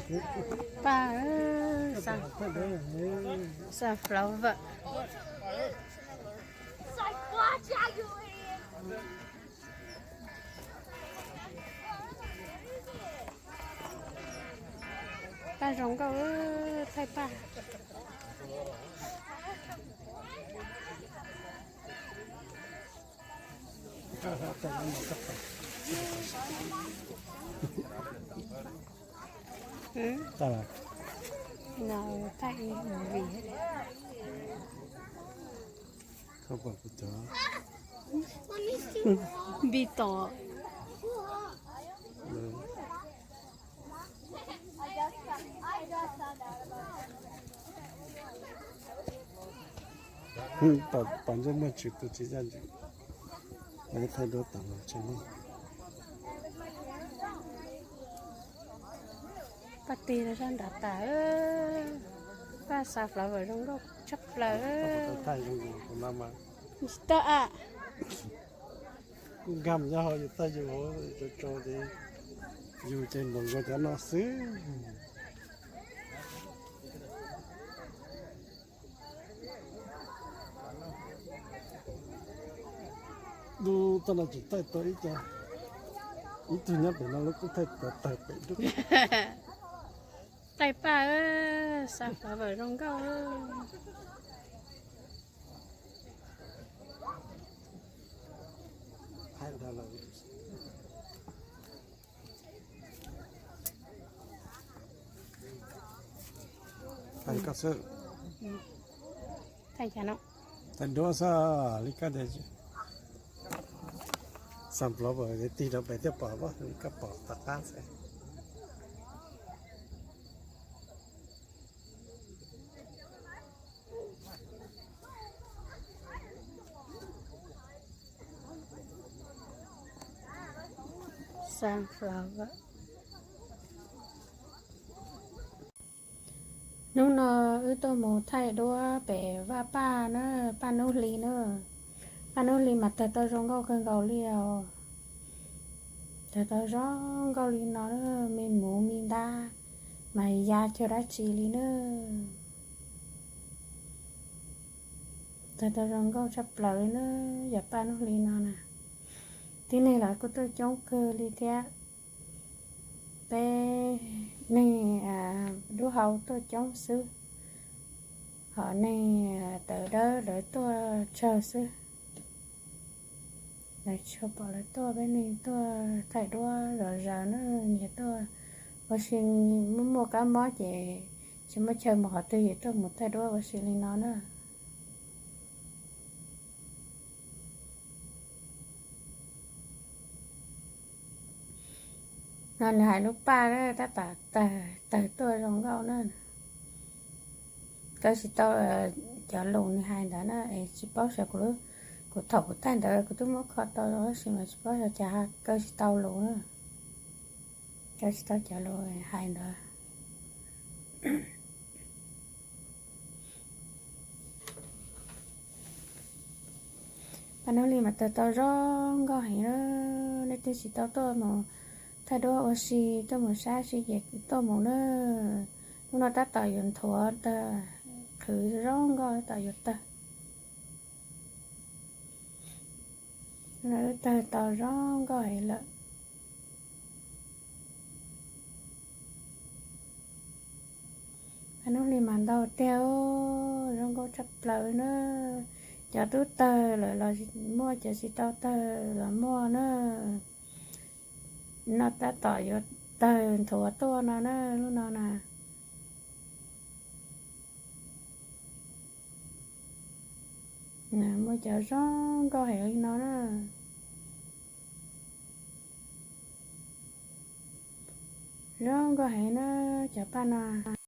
Paj, sunflower. Paj zoo nkauj, thaij paj. Npis tom. Pom ntsuj muag tswv tus tsis zaj ntsis, thaij duab tas los tsis muaj. Paj tig rau sab nrad tas, paj sunflower zoo nkauj tshaj plaws. Tsis tau a. Nkag mus nyob hauv yus thaij yus hauv tso tso ces yus ces npaum nkaus cov no xwb. Lub toj no tseem thaij tau ib co, ib tug nyob pem no lub kuj thaij tau tawg pem dub. Thaij paj, sunflower zoo nkauj. Thaij koj xwb. Thaij duab xwb li koj tias. Sunflower tig rau pem thiaj pom, li koj pom tom qab xwb. Sunflower. Hnub no wb tuaj mus thaij duab pem vaj paj na, paj nub hli na. Paj nub hli mas tawg tau zoo nkauj kawg nkaus li os. Tawg tau zoo nkauj li no, me muv me ntab mas ya cuag dab tsi li na. Tawg tau zoo nkauj tshaj plaws li na, yog paj nub hli no na. Tib neeg los kuj tuaj coob kawg li thiab. Peb neeg dub hau tuaj coob xwb, ho neeg tawv dawb lawv tuaj tsawg xwb. Lawv tsis pom lawv tuaj, peb neeg tuaj thaij duab zom zaws na, nyias tuaj. Ua si muaj muaj kab mob ces tsis muaj chaw mus qhov twg ces tuaj mus thaij duab ua si li no na. No nws hais lub paj tab tom tawg, tawg tuaj zoo nkauj na. Kawb tsis tau cov lus nws hais ntawd na, es tsis paub xyov kuv, kuv thaum kuv thaij ntawd kuv twb muab kho tau tab sis mas tsis paub xyov cas kawb tsis tau lus na. Kawb tsis tau cov lus hais ntawd. Paj nub hli mas tawg tau zoo nkauj heev na, leej twg tsis tau tuaj mus thaij duab ua si, tuaj mus saib si ces tuaj mus na. Hnub no tab tom yuav nthuav tawg, qhwv zoo nkauj tab tom yuav tawg. Tawg tau zoo nkauj heev lawm. Paj nub hli mas ntau tiag, zoo nkauj tshaj plaws na. Cov twb tawg lawm los muaj, cov tsis tau tawg los muaj na. No tab tom yuav tawg nthuav tuaj no na, lub no na. Muaj cov zoo nkauj heev li no na. Zoo nkauj heev na, cov paj no.